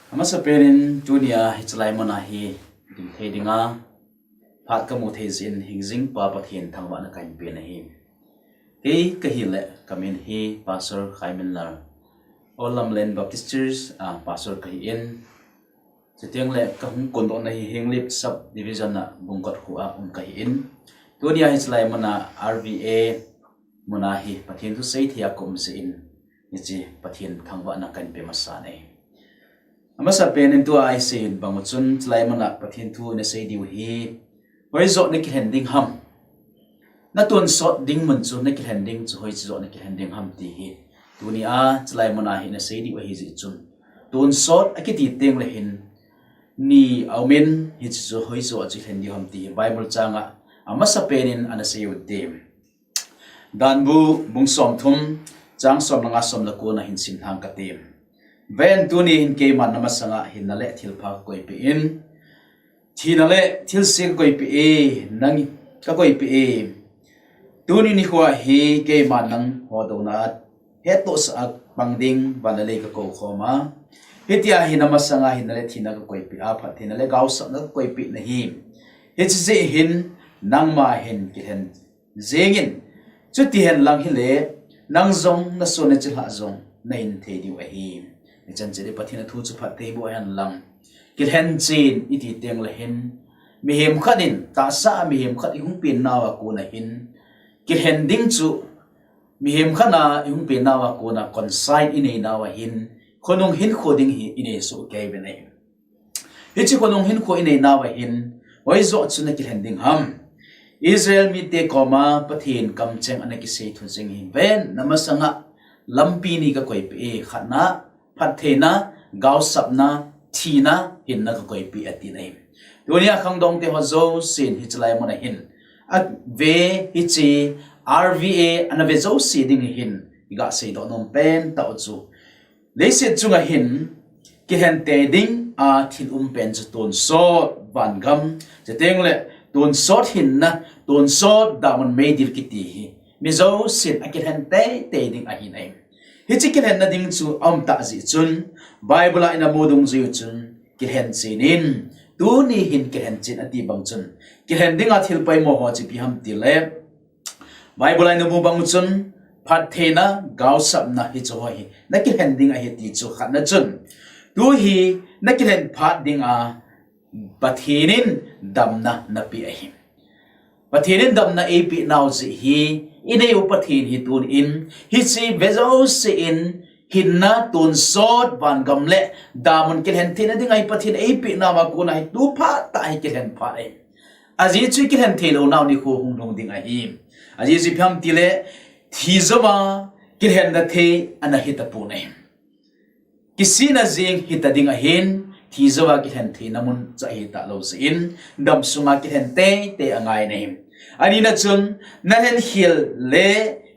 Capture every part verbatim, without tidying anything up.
Amasapen in tunia hichelai muna hi ding thei dinga phat kamu thei jeh in hingjing pa Pathen thangvahna kahin pe ahi. Kei kahile kamin hi Pastor Khaiminlal, Olamlen Baptist Church a Pastor kahin, chuteng le kahung kondohna hi Henglep Sub Division a Bungkot kho a um kahin, tunia hichelai muna R V A muna hi Pathen thu seithei a kaum jeh in, hiche Pathen thangvahna kahin pe masa ahi. Amasapen in tua isei bang u chun, hichelai muna Pathen thu nasei diu hi hoijoh nakilhen ding ham, natonsot ding mun chu, nakilhen ding chu hoiche joh nakilhen ding ham ti hi tunia hichelai muna hi nasei diu ahi jeh chun, tonsot akiti teng le hin ni aumin, hiche chu hoijoh a chu kilhen diu ham ti hi Bible chang a amasapen in ana sei u hite. Danbu bung somthum, chang somle nga, somle ko na hin sim lhang kate. Ven, tuni hin keiman namasanga hinna le thilpha kakoipeh in, thina le thilse kakoipeh e, nang kakoipeh e. Tuni nikho hi keiman nangho douna hettohsah a pang ding van le lei kakou khom a, hitia hi namasanga hinna le thina kakoipeh a, phattheina le gaosapna kakoipeh nahi. Hiche jeh hin nangma hin kilhen jengin, chuti henlang hile, nang jong nason nachilhah jong nahin thei diu ahi. Hichan cheh le Pathen athu chu phatthei boh henlang. Kilhen chen iti teng le hin, mihem khat in, tahsa a mihem khat ihung pen nauva kona hin, kilhen ding chu, mihem khat a ihung pen nauva kona conscience inei nauva hin, khonung hinkho ding hi inei soh kei uvin ahi. Hiche khonung hinkho inei nauva hin, hoijoh chu nakilhen ding ham? Israel mite koma Pathen kamcheng ana kisei thu jeng hi, ven, namasanga lampi ni kakoipeh e, khatna, phattheina, gaosapna, thina, hinna kakoipeh e, ati ahi. Tunia khangdong te ho jousen hichelai muna hin, ave hiche R V A ana ve jouse ding hin, iga seidoh nom pen tah u chu, leiset chunga hin kilhen tei dinga thil um pen chu tonsot vangam, chuteng le tonsot hinna, tonsot damun meidil kiti hi mi jousen akilhen teitei ding ahi nai. Hiche kilhenna ding chu aum tah jeh chun, Bible a ina mu dungjuiyu chun, kilhen chen in, tuni hin kilhen chen ati bang chun, kilhen dinga thil poimo ho chu ipi ham tile, Bible a ina mu bang u chun, phattheina, gaosapna hiche ho hi nakilhen ding ahi ti chu khatna chun, tu hi nakilhen phat dinga Pathen in damna napeh ahi. Pathen in damna eipeh nau jeh hi, inei u Pathen hi tun in, hiche ve jouse in, hinna, tonsot vangam le damun kilhen theina dinga hi Pathen eipeh nauva kona hi tu phat tah hi kilhen phat ahi. Ajeh chu kilhen thei lou nau nikho hung lhung ding ahi. Ajeh chu ipi ham tile, thi jouva kilhenna thei ana hita pon ahi. Kisihna jeng hita ding ahin, thi jouva kilhen theina mun chu ahi talou jeh in, damsunga kilhen teitei angai nai. Anina chun, nalhen khel le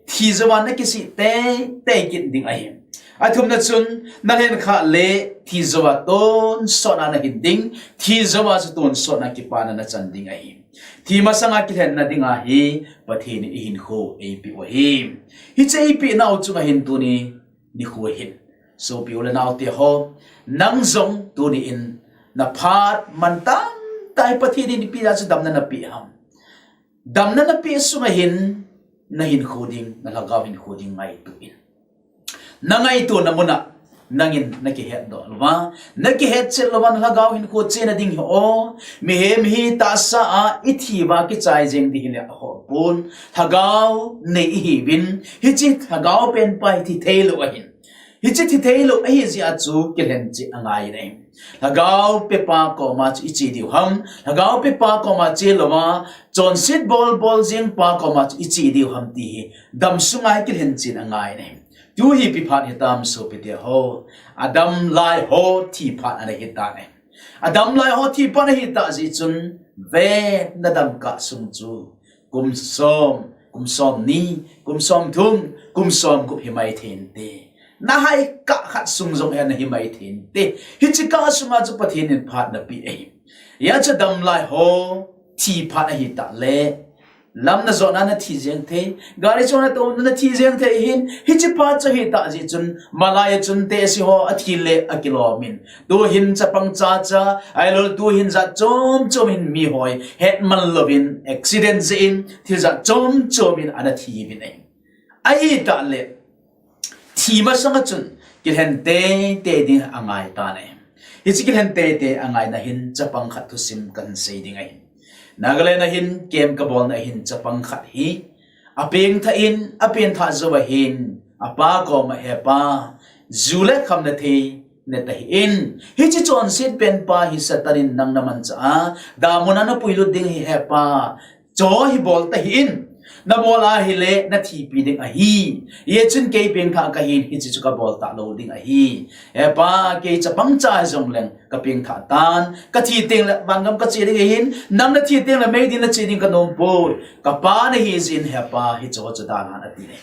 thi jouva nakisih teitei kit ding ahi. Athumna chun, nalhen khah le thi jouva tonsotna nahin ding, thi jouva chu tonsotna kipana nachan ding ahi. Thi masanga kilhenna dinga hi Pathen in ihinkho eipeh u ahi. Hiche eipeh nau chunga hin tuni nikho hin, sopi u le naote ho, nang jong tuni in naphat man tamtah hi Pathen in ipi jeh a chu damna napeh ham? Damna napeh sunga hin nahinkho ding, nalhagao hinkho ding ngaito in. Nangaitona muna nangin nakihetdoh louva, nakihetchet louva, nalhagao hinkho chena ding hi o, mihem hi tahsa a ithi uva kichai jeng ding hile aho pon, lhagao nei ihiuvin, hiche lhagao penpa hi thi theilou ahin. Hiche thi theilou ahi jeh a chu kilhen cheh angai nai. Lhagao pepa koma chu iche diu ham, lhagao pepa koma che louva, chonset bolbol jeng pa koma chu iche diu ham ti hi damsunga hi kilhen chen angai nai. Tu hi ipi phat hitam sopite ho? Adam lai ho thi phat ana hitan ahi. Adam lai ho thi phat ana hitah jeh chun, ve, nadam kah sung chu kum som, kum somni, kum somthum, kum somgup himai thei inte. Nahai kah khat sung jong hi nahi mai thei inte. Hiche kah sunga chu Pathen in phat napeh ahi. Hijeh chun Adam lai ho thi phat ahitah le, Lam na jotna na thi jeng thei, gari chon na to na thi jeng thei hin, hiche pa chu hi ta ji chun, malai a chun te si ho a thi le a kilom in. Tu hin chapang cha cha, ai lo tu hin jat chom chom in mi hoi, het man lovin, accident jeh in, thil jat chom chom in ana thi vin ai. Ai ta le, thi masang a chun, kilhen te te ding a ngai ta ne. Hiche kilhen te te a ngai na hin, chapang khat thusim kan sei ding ahi. Nagaland a hin, kem ka bol na hin, chapang khat hi, a peng tha in, a pen tha jo a hin, a pa kom a he pa, ju le kham na thei, ne ta hi in. Hiche chonset pen pa hi Satan in nang na man cha a, damun a na pui lut ding hi he pa, Cho hi bol ta hi in, na bol a hi le na thipi ding ahi. Ye chun kei peng tha ka hin hiche chu ka bol ta lo ding ahi. He pa kei chapang cha jong leng ka peng tha tan, ka thi teng le vangam ka che ding ahin, nang na thi teng le mei din na che ding ka nom poi. Ka pa na hi jin he pa hi cho chu dan han a ti ne.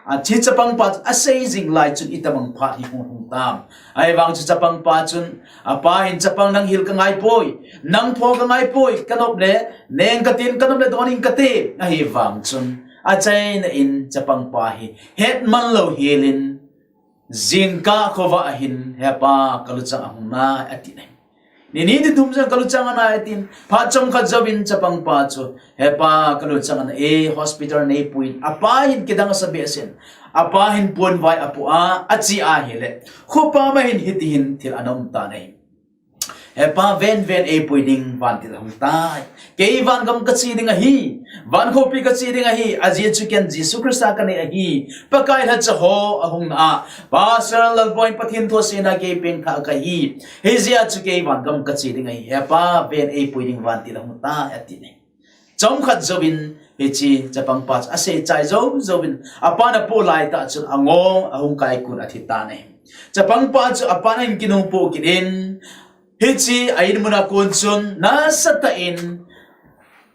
A thi chapang pa a sei jing lai chun i tamang phat hi hung hung tam. Ai vang chu chapang pa chun, a pa hin chapang nang hil ka ngai poi, nang pho ka ngai poi, ka nop le, neng ka tin ka nop le don in ka te. Ahi vang chun, a chaina in chapang pa hi, het man lo hilin, jingkah khovah a hin, he pa ka luchang a hung nai a ti ne. Ni ni ni thum jong ka luchang a nai a tin, phat chomkhat jouvin chapang pa chu, he pa ka luchang a nai e, hospital nei pui, a pa hin kidang a sa behseh in, a pa hin pon vai a pu a, a chi a hi le, kho pa ma hin hiti hin thil a nom ta ne. He pa ven ven ei pui ding vantil a hung tai. Kei vangam ka che ding ahi, van khopi ka che ding ahi, a jeh chu ken Jesu Christa ka nei ahi, Pakai lhacha ho a hung na a, Pastor Lalboi Pathen thu a sei na kei peng tha ka hi, hi jeh a chu kei vangam ka che ding ahi, he pa ven ei pui ding vantil a hung tai a ti ne. Chomkhat jouvin, hiche chapang pa chu a sei chai jou jouvin, a pa na po lai ta chun a ngo, a hung kai kun a thi ta ne. Chapang pa chu a pa na in kinung po kit in, Hiche a in mun a kon chun, nasa tah in,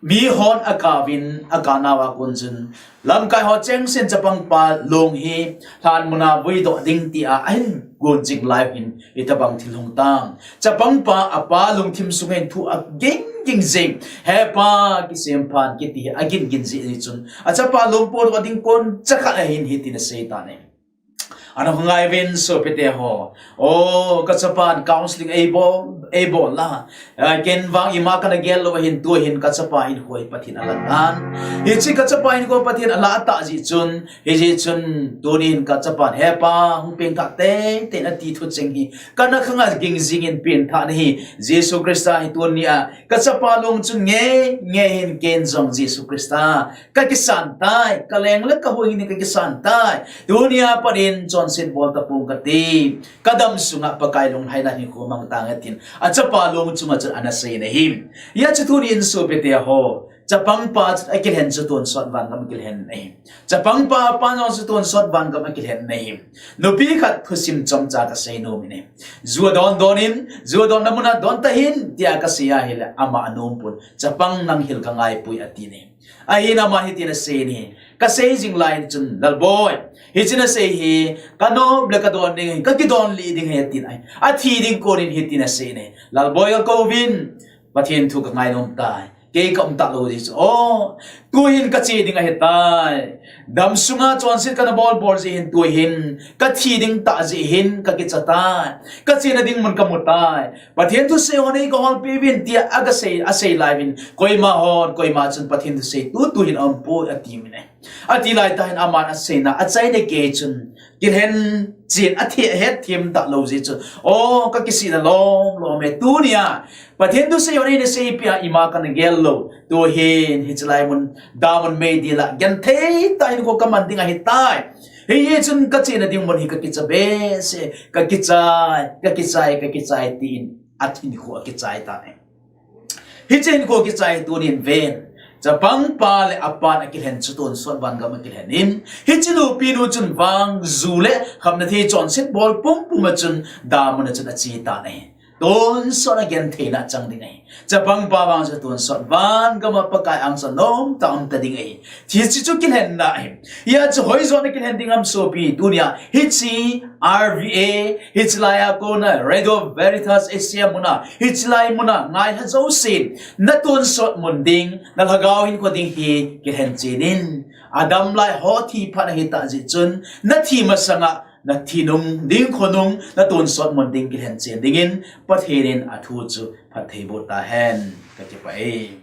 mi hon a kavin, a ka nau a kon chun, lamkai ho cheng sen chapang pa long hi, lhan mun a vui doh ding ti a, a hin gon jing lai hin, i tabang thil hung tam. Chapang pa, a pa lungthim sung hin thu a ging ging jing, he pa, kisem phan kiti hi, a ging ging jing chun, a chapa long po doh ding kon, chakhat a hin hiti na sei ta ne. Ana hung ngai vin sopite ho. O, ka chapan counseling ei bol, ei bol la. A, ken vang ima kana gel lou hin tu hin ka chapa hin hoi Pathen a la tan. Hiche ka chapa hin hoi Pathen a la ta jeh chun. Hijeh chun tu nin ka chapan he pa hung peng tha te, te na ti thu cheng hi. Kana khang a ging jing in peng tha na hi. Jesu Christa hi tu ni a. Ka chapa long chun nge, nge hin ken jong Jesu Christa. Ka kisan tai, ka leng le ka hui ni ka kisan tai. Tunia pat in chonset bol tapong kati. Ka dam sunga Pakai lunglhaina hinkho mang tange tin. A chapa long chunga chun ana sei na hi. Hijeh chun tunin sopite ho. Chapang pa chu a kilhen chu tonsot vangam a kilhen na hi. Chapang pa pa jong chu tonsot vangam a kilhen na hi. Nupi khat thusim chomcha ka sei nom in e. Ju a don don in, ju a don na mun a don ta hin, tia ka sei a hi le ama a nom pon. Chapang nang hil ka ngai poi a ti ne. Ahin ama hitin a sei ne. Ka sei jing lai chun, Lalboi. Hitin a sei hi, ka nop le ka don ding, ka kidon lih ding hi a tin ai. A thi ding kon in hitin a sei ne. Lalboi ka kou vin, Pathen thu ka ngai nom tai. Kei ka um ta lou jeh chu. O, tu hin ka che ding ahi tai. Dam sunga chonset kana bol bol jeh hin tu hin. Ka thi ding ta jeh hin ka kicha tai. Ka che na ding mun ka mu tai. Pathen thusei ho nei ka hol pe vin tia a ka sei, a sei lai vin. Koima hon, koima chun Pathen thusei tu, tu hin a um poi a ti min e. A ti lai tah hin aman a seina, a chaina kei chun. Kilhen chin a thi, a het thim ta lou jeh chun. O, ka kisih na lom, lom e tunia. Pathen thusei ho nei na sei pia ima kana gel lou. Tu hin, hiche lai mun, damun mei dila. Genthei tah in ko ka man ding ahi tai. Hijeh chun ka che na ding mun hi ka kicha behseh, ka kichai, ka kichai, ka kichai tin. A thin ko a kichai ta ne. Hiche hin ko kichai tunin ven. Chapang pa le a pan a kilhen chu tonsot vangam a kilhen in. Hiche nupi nu chun vang ju le khamna thei chonset bol pum pum a chun damun a chun a che ta ne. Tonsot a gentheina chang ding ahi. Chapang pa vang chu tonsot van gam a Pakai angsunga nomtah a um ta ding ahi. Hiche chu kilhenna ahi. Hijeh chun hoijoh a kilhen ding ham sopi tunia. Hiche R V A, hiche laiya kona Radio Veritas Asia muna, hiche lai muna ngailha jousen, na tonsot mun ding, na lhagao hinkho ding hi kilhen chen in. Adam lai ho thi phat ahitah jeh chun, na thi masanga, na thi nung ding khonung, na tonsot mun ding kilhen chen dingin, Pathen in athu chu phatthei boh tahen, kakipah e.